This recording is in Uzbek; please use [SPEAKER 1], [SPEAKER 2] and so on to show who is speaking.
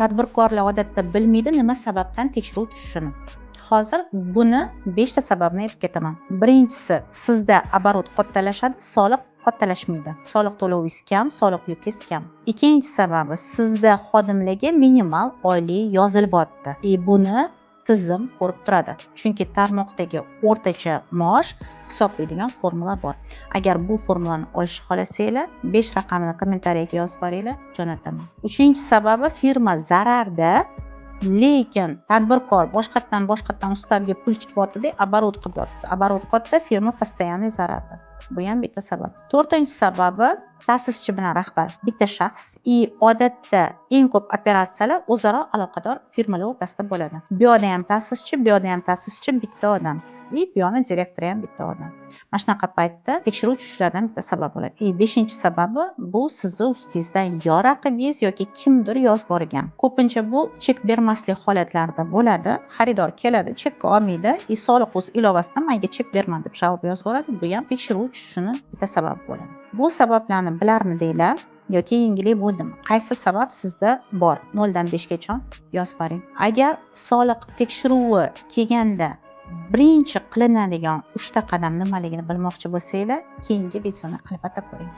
[SPEAKER 1] Tadbirkorlar odatda bilmaydi, nima sababdan tekshiruv tushishini. Hozir buni beshta sababini aytib ketaman. Birinchisi, sizda оборот kattalashadi, soliq kattalashmaydi. Soliq to'lovingiz kam, soliq yukingiz kam. Ikkinchi sababi, sizda xodimlarga minimal oylik yozilyapti. И buni tizim ko'rib turadi. Chunki tarmoqdagi o'rtacha maosh hisoblaydigan formula bor. Agar bu formulani olishni xohlasanglar, 5 raqamini kommentariyaga yozib yuboringlar, jo'nataman. Uchinchi sababi, firma zararda, lekin tadbirkor boshqatdan boshqatdan устав ga pul tikyapti-da, оборот qilib yotibdi. Оборот katta, firma постоянный zararda. Bu ham bitta sabab. To'rtinchi sababi, ta'sischi bilan rahbar bitta shaxs и odatda eng ko'p operatsiyalar o'zaro aloqador firmalar o'rtasida bo'ladi. Bu yoqda ham ta'sischi, bu yoqda ham ta'sischi bitta odam. И bu yoqni direktori ham bitta odam. Mana shunaqa paytda tekshiruv tushishlaridan bitta sabab bo'ladi. И beshinchi sababi, bu sizni ustingizdan yo raqibingiz yoki kimdir yozib yuborgan. Ko'pincha bu chek bermaslik holatlarida bo'ladi. Xaridor keladi, chekka olmaydi и soliq o'z ilovasidan "Menga chek berma" deb жалоба yozib yuboradi. Bu ham tekshiruv tushishini bitta sababi bo'ladi. Bu sabablarni bilarmidinglar yoki yengillik bo'ldimi? Qaysi sabab sizda bor? 0 dan 5 gacha yozib boring. Agar soliq tekshiruvi kelganda birinchi qilinadigan 3 ta qadam nimaligini bilmoqchi bo'lsanglar, keyingi videoni albatta ko'ring.